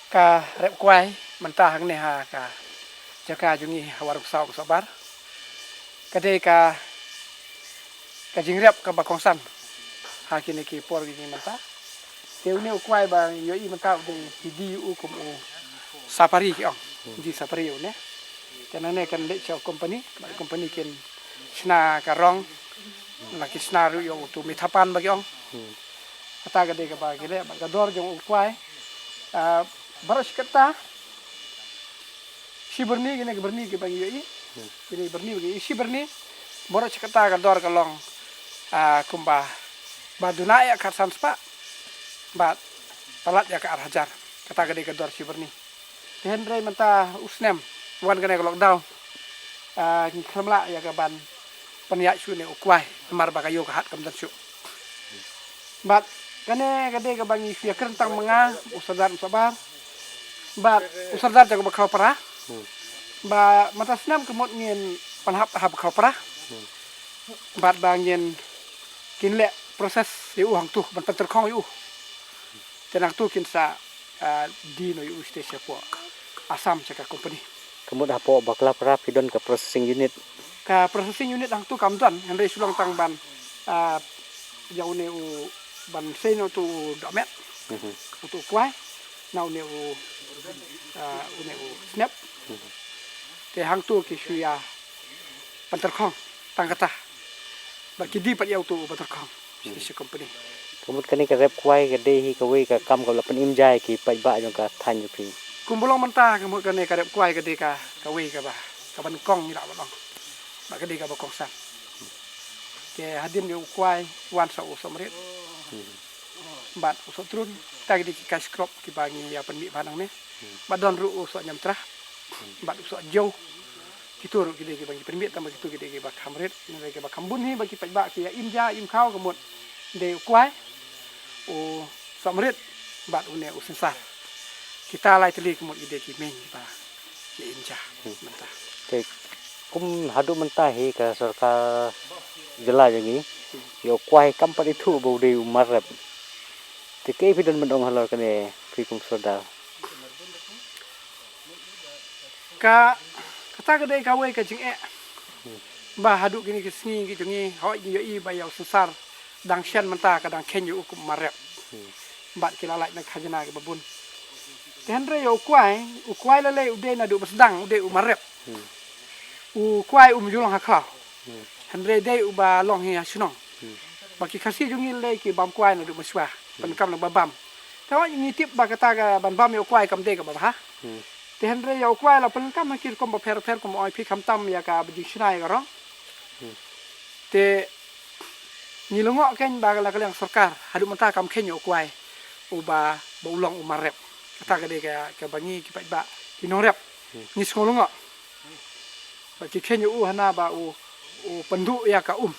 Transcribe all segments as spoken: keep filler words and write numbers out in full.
Ka rep kwai mynta hangne ha ka jaka jong ngi ha Warung Ksaw Sohbar ka dei ka, ka jingrep kaba kongsan ha kine ki por ki jong ngi mynta. Te une u kwai ba ïohi mynta u dei ki die ïa u kum u sapari ki ong. Die sapari ïa une. Te nangne kan leit sha company, ba company kin shna ka rong, la kin shna ruh ïa utu mithapan ba ki ong. Kata ka dei kaba ki leh, bad ka dor jong u kwai, ah, baroh shi katta shi byrni, kine ki byrni kiba ngi ïohi. Kine ki byrni ba ngi ïohi shi byrni, baroh shi katta ka dor ka long, ah, kumba ba duna ïa ka khatsan spah bad palat ïa ka ar hajar. Kata ka dei ka dor shi byrni. Te hynrei mynta u snem wan kane ka lockdown, ah, ngi khlem lah ïa ka ban pynïaid shuh ne u kwai namar ba ka ïew ka hat kam don shuh. Bad kane ka dei kaba ngi shu ïakren tang ma nga, u Sordar Sohbar bad u Sordar jong ka Bakhraw Para. Ba mynta snem ka mut ngin pynhap ha Bakhraw Para. Bad ba ngin kin leh process ïa u hangtu ban pyntrkhong ïa u. Te nangtu kin sa, ah, die noh ïa u sha te shapoh Assam sha ka company. Ka mut hapoh Bakhraw Para phi don ka processing unit? Ka processing unit hangtu kam don, hynrei shu long tang ban, ah, ïa une u ban sei na utu u dohmet, utu u kwai, na une u, ah, une u snep. Te hangtu ki shu ïa pyntrkhong tang kata. Bad ki die pat ïa utu u pyntrkhong sha te company. Ka mut kane ka rep kwai ka dei hi kawei ka kam kaba la pynim ja ïa ki paidbah jong ka thaiñ jong phi? Kumba long mynta ka mut kane ka rep kwai ka dei ka, kawei kaba, kaba nyngkong ngi lah ban ong. Bad ka dei kaba kongsan. Te hadien ïa u kwai wan sa u sohmarit bad u sohtrun, kita ki dei ki cash crop kiba ngi ïa pynmih bha nangne. Bad don ruh u sohñiamtrah bad u sohjew. Kito ruh ki dei kiba ngi pynmih tang ba kito ki dei kiba kham rit, ne dei kiba kham bun hi ba ki paidbah ki ïa im ja im khaw, ka mut dei u kwai, u sohmarit bad une u synsar. Kita lai tylli ka mut ki dei ki main kiba ki im ja mynta. Te kum haduh mynta hi ka sorkar jylla jong ngi ïa u kwai kam pat ithuh ba u dei u mar rep. Te kaei phi don ban ong halor kane phi kum Sordar? Ka, kata ka dei kawei ka jingeh ba haduh kine ki sngi ki jong ngi, hooid ngi ïohi ba ïa u synsar dang shen mynta ka dang kheiñ ïa u kum mar rep. Bad ki la lait na khajna kiba bun. Te hynrei ïa u kwai, u kwai lei lei u dei naduh ba sdang u dei u mar rep. U kwai um ju long ha khlaw. Hynrei dei uba long hi ha shnong. Ba ki Khasi jong ngi lei ki bam kwai naduh mynshuwa. Pyndonkam na ba bam. Te hooid ngi tip ba kata ka ban bam ïa u kwai kam dei kaba bha. Te hynrei ïa u kwai la pyndonkam ha ki rukom bapher bapher, kum ong phi, khamtam ïa kaba jingshna ïa ka rong. Te ngi lyngngoh kein ba la ka liang sorkar haduh mynta kam kheiñ ïa u kwai uba, ba u long u mar rep. Kata ka dei ka, kaba ngi ki paidbah ki nongrep ngi sngew lyngngoh. Ba ki kheiñ ïa u hana ba u, u pynduh ïa ka um.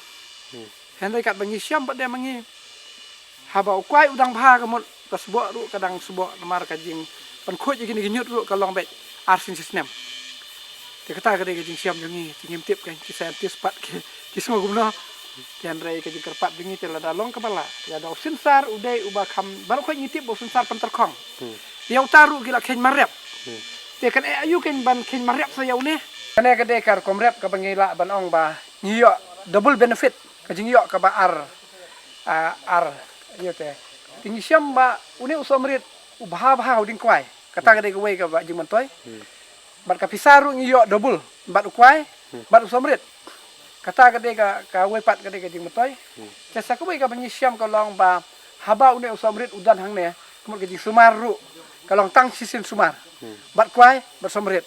Hynrei katba ngi shem pat de ma ngi, haba u kwai u dang bha ka mut ka sboh ruh ka dang sboh namar ka jingpynkhuid ïa kine ki ñiut ruh ka long beit ar sien shi snem. Te kata ka dei ka jingshem jong ngi, te ngim tip ka ki scientist pat ki, ki sngew kumno. Te hynrei ka jingkyrpad jong ngi te lada long kaba lah, lada u synsar u dei uba kham, baroh khoit ngi tip ba u synsar pyntrkhong. Ïa uta ruh ki la kheiñ mar rep. Te kan eh aïu kein ban kheiñ mar rep sa ïa une? Kane ka dei ka rukom rep kaba ngi lah ban ong ba ngi ïoh double benefit, ka jingïoh kaba ar, ah, ar, ïa te. Te ngi shem ba une u sohmarit u bha bha ha u dieng kwai. Kata ka dei kawei kaba jingmyntoi. Bad ka pisa ruh ngi ïoh double bad u kwai bad u sohmarit. Kata ka dei ka, kawei pat ka dei ka jingmyntoi. Te sa kawei kaba ngi shem ka long ba haba une u sohmarit u don hangne, ka mut ka jingsumar ruh ka long tang shisien sumar. Bad kwai bad sohmarit.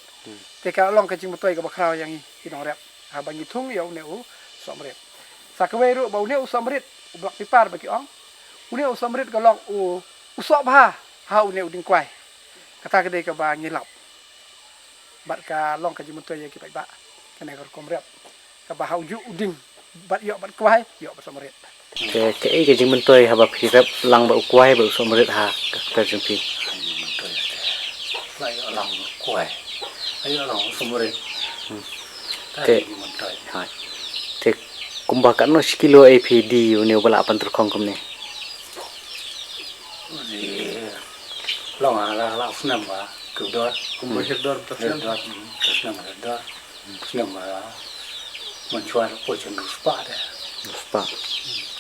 Te ka long ka jingmyntoi kaba khraw ïa ngi ki nongrep haba ngi thung ïa une u sohmarit. Sa kawei ruh ba une u sohmarit, u black pepper ba ki ong, une u sohmarit ka long u, u soh bha ha une u dieng kwai. Kata ka dei kaba ngi lap. Bad ka long ka jingmyntoi ïa ki paidbah. Kane ka rukom rep kaba ha u juh u dieng bad ïoh bad kwai, ïoh bad sohmarit. Te kaei ka jingmyntoi haba phi rep lang bad u kwai bad u sohmarit ha ka kper jong phi? Ba ïoh lang u kwai, ba ïoh lang u sohmarit. Te, te kumba katno shi kilo ei phi die ïa une uba lah pyntrkhong kumne? Une, Long a la la snem ba kudor. Kumba hirdor ba snem. Hirdor, hmm, ba snem hirdor. Snem ba man chwa ko chen du spah de. Du spah.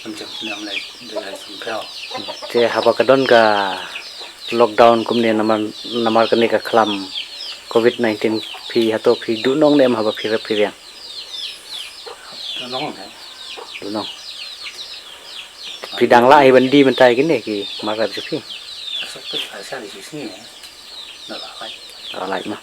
Ym chen snem lai de lai snem phew. Te haba ka don ka lockdown kumne namar, namar kane ka khlam covid nineteen phi hato phi duh nong ne em haba phi rep phi riang? Duh nong ne. Duh nong. Phi dang lah hi ban die mynta kine ki mar rep jong phi? Sa phi sa di sini ne. Dah lah lai. Dah lah lai ma.